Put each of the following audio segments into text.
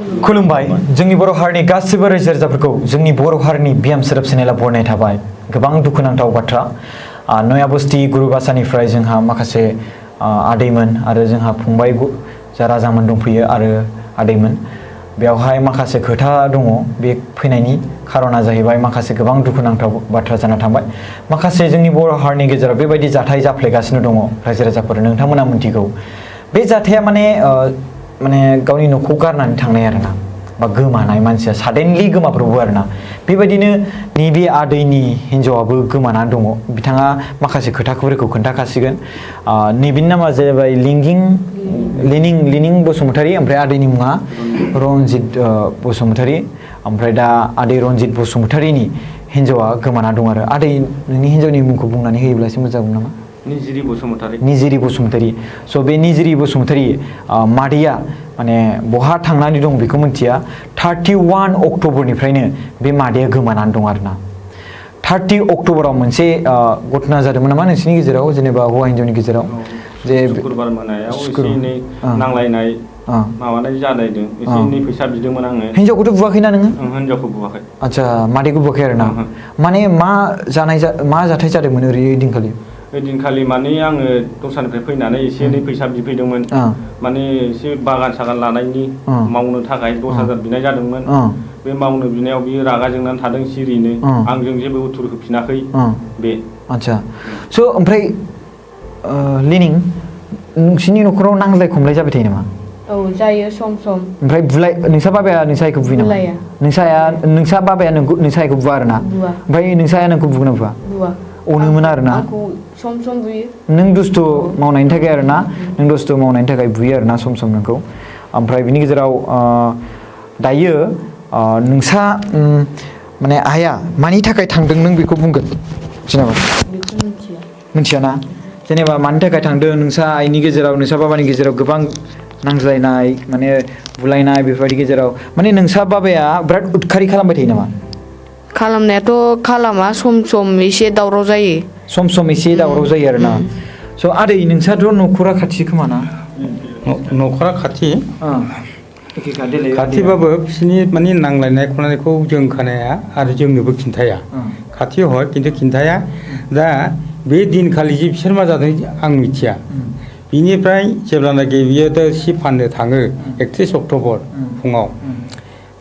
खुलुमबाय जोंनि बर' हारिनि गासिबो रायजो राजाफोरखौ जोंनि बर' हारिनि बियाम सोदोब चेनेलाव बरायनाय थाबाय गोबां दुखुनांथाव बाथ्रा नया बस्ति गुरुबासानिफ्राय जोंहा माखासे आदैमोन आरो जोंहा फंबाय जा राजामोन दंफैयो आरो आदैमोन बेवहाय माखासे खोथा दङ बे फैनायनि खारना जाहैबाय माखासे गोबां दुखुनांथाव बाथ्रा जाना थांबाय माखासे जोंनि बर' हारिनि गेजेराव बेबायदि जाथाय जाफ्लेगासिनो दङ रायजो राजाफोर नोंथांमोना मिथिगौ बे जाथाया माने गावनि न'खौ गारनानै थांनाय आरोना बा गोमानाय मानसिया साडेनलि गोमाब्रबो आरोना बेबायदिनो नैबे आदैनि हिन्जावाबो गोमानानै दङ बिथाङा माखासे खोथाफोरखौ खोन्थाखासिगोन नैबेनि नामा जाहैबाय लिनिं बसुमतारी ओमफ्राय आदैनि मुङा रनजित बसुमतारी ओमफ्राय दा आदै रनजित बसुमतारीनि हिन्जावा गोमाना दं आरो आदै नोंनि हिन्जावनि मुंखौ बुंनानै होयोब्ला एसे मोजां जागौमोन नामा निजिरि बसुमतारी स' बे निजिरि बसुमतारी मादैया माने बहा थांनानै दं बेखौ मिथिया 31 अक्ट'बरनिफ्रायनो बे मादैया गोमानानै दं आरोना 30 अक्ट'बराव मोनसे घटना जादोंमोन नामा नोंसिनि गेजेराव जेनेबा हौवा हिन्जावनि गेजेराव जे शुक्रबार मोनायाव एसे एनै नांलायनाय माबानाय जालायदों एसे एनै फैसा बिदोंमोन आङो हिन्जावखौथ' बुवाखैना नोङो हिन्जावखौ बुवाखै आच्छा मादैखौ बुवाखै आरोना माने मा जाथाय जादोंमोन ओइदिनखालि ओइदिनखालि माने आङो दस्रानिफ्राय फैनानै एसे एनै फैसा बिफैदोंमोन माने एसे बागान सागान लानायनि मावनो थाखाय 10,000 बिनाय जादोंमोन बे मावनो बिनायाव बियो रागा जोंनानै थादों सिरिनो आंजों जेबो उत्तर होफिनाखै बे आच्छा स' ओमफ्राय लिनिं नोंसिनि न'खराव नांलाय खमलाय जाबाय थायो नामा औ जायो सम सम ओमफ्राय नोंसा बाबाया नोंसा आइखौ बुयो नामा नोंसा बाबाया नोंसा आइखौ बुवा आरोना ओमफ्राय नोंसा आइया नोंखौ बुगोन ना बुवा अनोमोन आरोना सम सम बुयो नों दुस्थ' मावनायनि थाखाय आरोना नों दुस्थ' मावनायनि थाखाय बुयो आरोना सम सम नोंखौ ओमफ्राय बिनि गेजेराव दायो नोंसा माने आइया मानि थाखाय थांदों नों बेखौ बुंगोन जेनेबा मिथिया ना जेनेबा मानि थाखाय थांदों नोंसा आइनि गेजेराव नोंसा बाबानि गेजेराव गोबां नांज्लायनाय माने बुलायनाय बेफोरबायदि गेजेराव माने नोंसा बाबाया बिराद उदखारि खालामबाय थायो नामा खालामनायाथ' खालामा सम सम एसे दावराव जायो सम एसे दावराव जायो आरोना स' आदै नोंसाथ' न'खरा खाथि खोमा ना न'खरा खाथि खाथिबाबो बिसोरनि माने नांलायनाय खमलायनायखौ जों खोनाया आरो जोंनोबो खिन्थाया खाथि हय खिन्थु खिन्थाया दा बे दिनखालि जे बिसोर मा जादों आं मिथिया बिनिफ्राय जेब्लानाखि बियो दा सि फाननो थाङो 31 अक्ट'बर फुङाव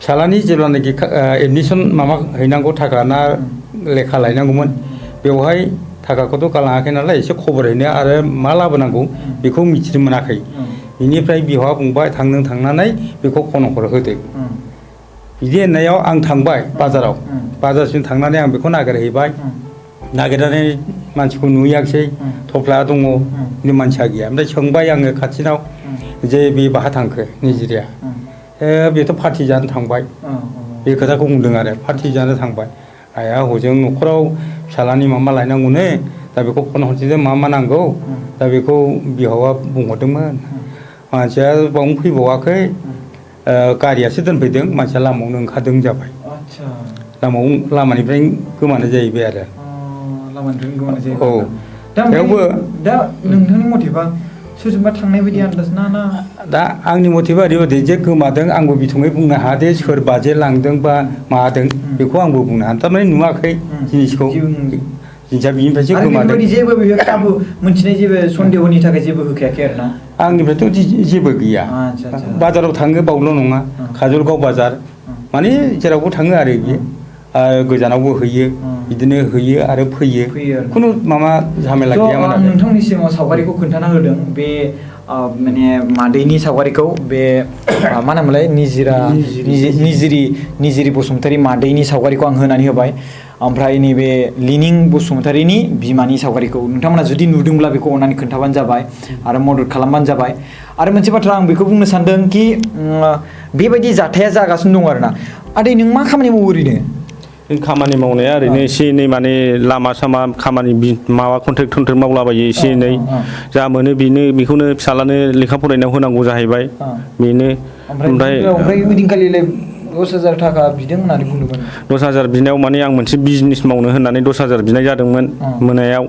फिसालानि जेब्लानाखि एडमिसन माबा हैनांगौ थाखा ना लेखा लायनांगौमोन बेवहाय थाखाखौथ' गालाङाखै नालाय एसे खबर हैनो आरो मा लाबोनांगौ बेखौ मिथिनो मोनाखै बिनिफ्राय बिहावा बुंबाय थांनानै बेखौ खनखर होदो बिदि होननायाव आं थांबाय बाजारसिम थांनानै आं बेखौ नागिरहैबाय नागिरनानै मानसिखौ नुहैयाखिसै थफ्ला दङ खिन्थु मानसिया गैया ओमफ्राय सोंबाय आङो खाथिनाव जे बे बाहा थांखो निजिरिया बेथ' पार्टि जानो थांबाय बे खोथाखौ बुंदों आरो पार्टि जानो थांबाय आइया हजों न'खराव फिसालानि माबा लायनांगौनो दा बेखौ फन हरसैदो मा नांगौ दा बेखौ बिहावा बुंहरदोंमोन मानसिया बावनो फैबावाखै गारियासो दोनफैदों मानसिया लामायावनो ओंखारदों जाबाय लामानिफ्राय गोमानाय जाहैबाय आरो औ थेवबो दा नोंथांनि मथेबा सोरजोंबा थांनाय बायदि आन्दाज ना दा आंनि मथेबा ओरैबायदि जे गोमादों आंबो बिथङै बुंनो हायादे सोर बाजे लांदों बा मादों बेखौ आंबो बुंनो हाया थारमाने नुवाखै जिनिसखौ जिनिसा बिनिफ्रायसो गोमादों जेबो खाबु मोनथिनाय जेबो सन्देहनि थाखाय जेबो होखायाखै आरोना आंनिफ्रायथ' जेबो गैया बाजाराव थाङो बावल' नङा काजलगाव बाजार माने जेरावबो थाङो आरो बियो गोजानावबो हैयो बिदिनो हैयो आरो फैयो खुनु माबा झमेला गैयामोन आरो नोंथांनि सिगाङाव सावगारिखौ खोन्थाना होदों बे माने मादैनि सावगारिखौ बे मा नामलाय निजिरि बसुमतारी मादैनि सावगारिखौ आं होनानै होबाय ओमफ्राय नैबे लिनिं बसुमतारीनि बिमानि सावगारिखौ नोंथांमोना जुदि नुदोंब्ला बेखौ अननानै खोन्थाबानो जाबाय आरो मदद खालामबानो जाबाय आरो मोनसे बाथ्रा आं बेखौ बुंनो सानदों कि बेबायदि जाथाया जागासिनो दं आरोना आदै नों मा खामानि मावो ओरैनो खामानि मावनाया ओरैनो एसे एनै माने लामा सामा खामानि माबा कन्ट्रेक्ट मावलाबायो एसे एनै जा मोनो बेखौनो फिसालानो लेखा फरायनायाव होनांगौ जाहैबाय बेनो ओमफ्राय ओइदिनखालिलाय 10,000 थाखा बिदों होननानै बुंदोंमोन 10,000 बिनायाव माने आं मोनसे बिजनेस मावनो होननानै 10,000 बिनाय जादोंमोन मोनायाव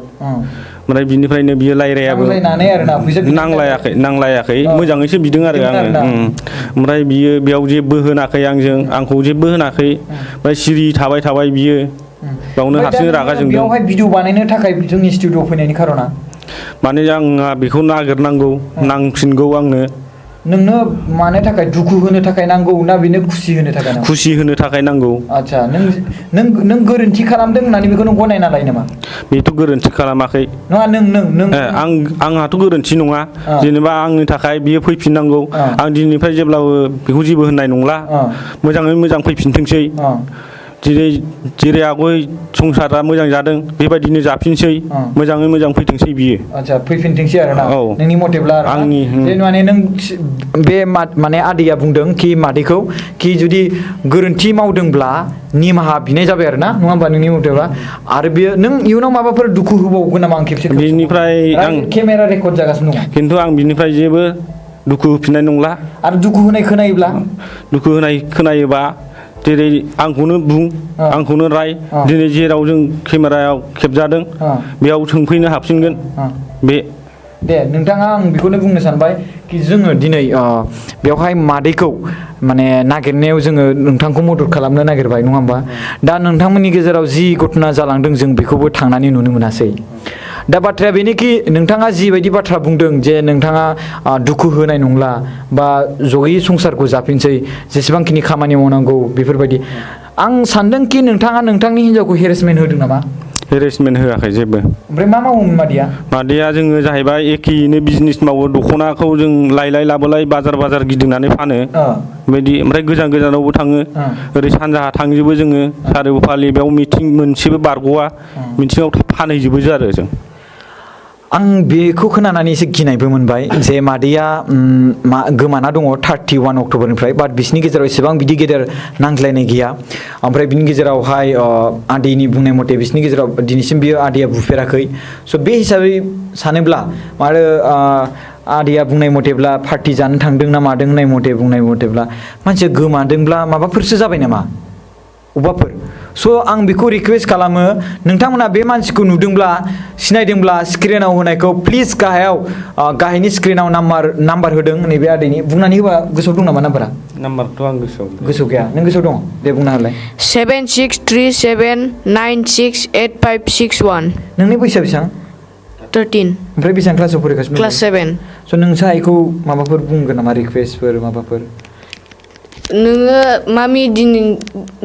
ओमफ्राय बिनिफ्रायनो बियो रायरायाबो नांलायनानै आरोना फैसा नांलायाखै मोजाङैसो बिदों आरो आङो ओमफ्राय बियो बेयाव जेबो होनाखै आंखौ जेबो होनाखै ओमफ्राय सिरि थाबाय बियो बेयावनो हारसिं रागा जोंदों बेयावहाय भिडिअ बानायनो थाखाय जोंनि स्टुडिअ फैनायनि खारना माने आंहा बेखौ नागिरनांगौ नांफिनगौ आंनो नोंनो मानो थाखाय दुखु होनो थाखाय नांगौ ना बेनो खुसि होनो थाखाय नांगौ खुसि होनो थाखाय नांगौ आच्छा नों गोरोन्थि खालामदों होननानै बेखौ नों गनायना लायो नामा बेथ' गोरोन्थि खालामाखै नङा नों आंहाथ' गोरोन्थि नङा जेनेबा आंनि थाखाय बियो फैफिननांगौ आं दिनैनिफ्राय जेब्लाबो बेखौ जेबो होननाय नंला मोजाङै मोजां फैफिनथोंसै जेरै आगय संसारा मोजां जादों बेबायदिनो जाफिनसै मोजाङै मोजां फैथोंसै बियो आच्छा फैफिनथोंसै आरोना नोंनि मथेब्ला आंनि माने नों बे माने आदैया बुंदों कि मादैखौ कि जुदि गोरोन्थि मावदोंब्ला निमाहा बिनाय जाबाय आरोना नङा होमबा नोंनि मथेबा आरो बेयो नों इयुनाव माबाफोर दुखु होबावगोन नामा आं खेबसे बिनिफ्राय आं केमेरा रेकर्ड जागासिनो दङ खिन्थु आं बिनिफ्राय जेबो दुखु होफिननाय नंला आरो दुखु होनाय खोनायोबा जेरै आंखौनो बुं आंखौनो राय दिनै जेराव जों केमेरायाव खेबजादों बेयाव सोंफैनो हाबसिनगोन बे दे नोंथाङा आं बेखौनो बुंनो सानबाय कि जोङो दिनै बेवहाय मादैखौ माने नागिरनायाव जोङो नोंथांखौ मदद खालामनो नागिरबाय नङा होमबा दा नोंथांमोननि गेजेराव जि घटना जालांदों जों बेखौबो थांनानै नुनो मोनासै दा बाथ्राया बेनोखि नोंथाङा जिबायदि बाथ्रा बुंदों जे नोंथाङा दुखु होनाय नंला बा जयै संसारखौ जाफिनसै जेसेबांखिनि खामानि मावनांगौ बेफोरबायदि आं सानदों कि नोंथाङा नोंथांनि हिन्जावखौ हेरेसमेन्ट होदों नामा हेरेसमेन्ट होआखै जेबो ओमफ्राय मा मावोमोन मादैया जोङो जाहैबाय एखेयैनो बिजनेस मावो दख'नाखौ जों लायलाय लाबोलाय बाजार गिदिंनानै फानो बेबायदि ओमफ्राय गोजानावबो थाङो ओरै सानजाहा थांजोबो जोङो सारिउफालि बेयाव मिथिं मोनसेबो बारग'आ मिथिङाव फानहैजोबो आरो जों आं बेखौ खोनानानै एसे गिनायबो मोनबाय जे मादैया गोमाना दङ 31 अक्ट'बरनिफ्राय बाट बिसिनि गेजेराव एसेबां बिदि गेदेर नांज्लायनाय गैया ओमफ्राय बिनि गेजेरावहाय आदैनि बुंनाय मथे बिसिनि गेजेराव दिनैसिम बियो आदैया बुफेराखै स' बे हिसाबै सानोब्ला आरो आदैया बुंनाय मथेब्ला पार्टि जानो थांदों ना मादों होननाय बुंनाय मथेब्ला मानसिया गोमादोंब्ला माबाफोरसो जाबाय नामा अबाफोर स' आं बेखौ रिकुवेस्ट खालामो नोंथांमोना बे मानसिखौ नुदोंब्ला सिनायदोंब्ला स्क्रिनाव होनायखौ प्लिज गाहायनि स्क्रिनाव नाम्बार होदों नैबे आदैनि बुंनानै होबा गोसोआव दं नामा नाम्बारथ' आं गोसोआव गैया नों गोसोआव दङ दे बुंना होलाय 7637968561 नोंनि बैसोआ बेसेबां 13 ओमफ्राय बेसेबां क्लासाव फरायगासिनो क्लास 7 स' नोंसा आइखौ माबाफोर बुंगोन नामा रिकुवेस्टफोर माबाफोर नोङो मामि दिनै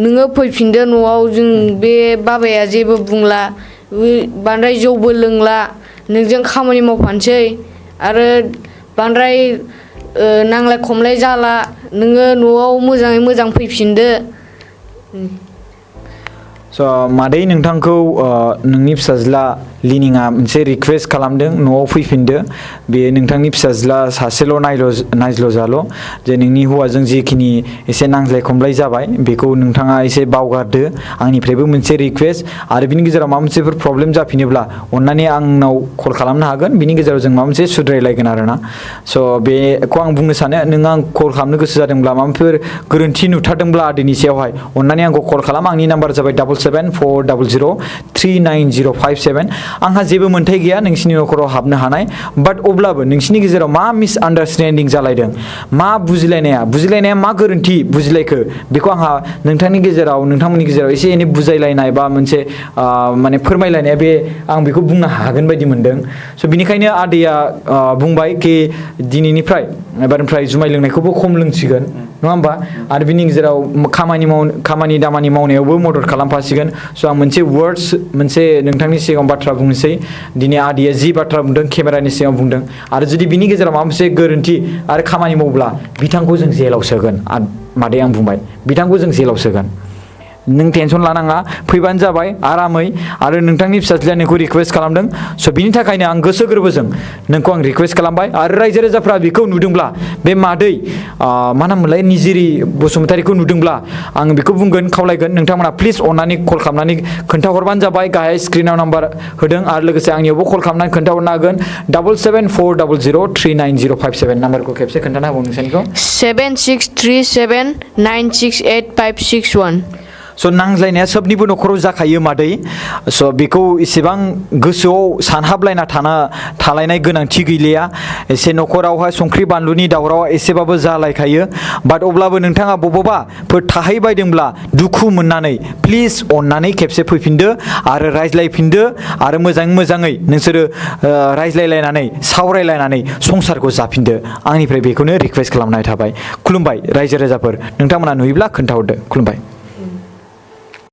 नोङो फैफिनदो न'आव जों बे बाबाया जेबो बुंला बांद्राय जौबो लोंला नोंजों खामानि मावफानोसै आरो बांद्राय नांलाय खमलाय जाला नोङो न'आव मोजाङै मोजां फैफिनदो स' मादै नोंथांखौ नोंनि फिसाज्ला लिनिङा मोनसे रिकुवेस्ट खालामदों न'आव फैफिनदो बेयो नोंथांनि फिसाज्ला सासेल' नायज्ल' जाल' जे नोंनि हौवाजों जिखिनि एसे नांज्लाय खमलाय जाबाय बेखौ नोंथाङा एसे बावगारदो आंनिफ्रायबो मोनसे रिकुवेस्ट आरो बिनि गेजेराव माबा मोनसेफोर प्रब्लेम जाफिनोब्ला अन्नानै आंनाव कल खालामनो हागोन बिनि गेजेराव जों माबा मोनसे सुद्रायलायगोन आरोना स' बेखौ आं बुंनो सानो नों आं कल खालामनो गोसो जादोंब्ला माबाफोर गोरोन्थि नुथारदोंब्ला आदैनि सायावहाय अन्नानै आंखौ कल खालाम आंनि नाम्बार जाबाय 7740039057 आंहा जेबो मोन्थाय गैया नोंसिनि न'खराव हाबनो हानाय बाट अब्लाबो नोंसिनि गेजेराव मा मिसआन्डारस्टेन्डिं जालायदों मा बुजिलायनाया मा गोरोन्थि बुजिलायखो बेखौ आंहा नोंथांमोननि गेजेराव एसे एनै बुजायलायनाय बा मोनसे माने फोरमायलायनाया बे आं बेखौ बुंनो हागोन बायदि मोनदों स' बिनिखायनो आदैया बुंबाय कि दिनैनिफ्राय एबारनिफ्राय जुमाय लोंनायखौबो खम लोंसिगोन नङा होमबा आरो बिनि गेजेराव खामानि दामानि मावनायावबो मदद खालामफासिगोन स' आं मोनसे नोंथांनि सिगाङाव बाथ्रा बुंनोसै दिनै आदैया जि बाथ्रा बुंदों केमेरानि सिगाङाव बुंदों आरो जुदि बिनि गेजेराव माबा मोनसे गोरोन्थि आरो खामानि मावब्ला बिथांखौ जों जेलाव सोगोन मादै आं बुंबाय बिथांखौ जों जेलाव सोगोन नों टेनसन लानाङा फैबानो जाबाय आरामै आरो नोंथांनि फिसाज्लाया नोंखौ रिकुवेस्ट खालामदों स' बिनि थाखायनो आं गोसो गोरबोजों नोंखौ आं रिकुवेस्ट खालामबाय आरो रायजो राजाफ्रा बेखौ नुदोंब्ला बे मादै मा नाममोनलाय निजिरि बसुमतारिखौ नुदोंब्ला आं बेखौ बुंगोन खावलायगोन नोंथांमोना प्लिज अननानै कल खालामनानै खोन्थाहरबानो जाबाय गाहाय स्क्रिनाव नाम्बार होदों आरो लोगोसे आंनियावबो कल खालामनानै खोन्थाहरनो हागोन 7740039057 नाम्बारखौ खेबसे खोन्थानो हागौ नोंसानिखौ 7637968561 स' नांज्लायनाया सोबनिबो न'खराव जाखायो मादै स' बेखौ इसेबां गोसोआव सानहाबलायना थालायनाय गोनांथि गैलिया एसे न'खरावहाय संख्रि बानलुनि दावरावा एसेबाबो जालायखायो बाट अब्लाबो नोंथाङा बबावबाफोर थाहैबायदोंब्ला दुखु मोननानै प्लिज अननानै खेबसे फैफिनदो आरो रायज्लायफिनदो आरो मोजाङै नोंसोरो रायज्लायलायनानै सावरायलायनानै संसारखौ जाफिनदो आंनिफ्राय बेखौनो रिक्वेस्ट खालामनाय थाबाय खुलुमबाय रायजो राजाफोर नोंथांमोना नुयोब्ला खोन्थाहरदो खुलुमबाय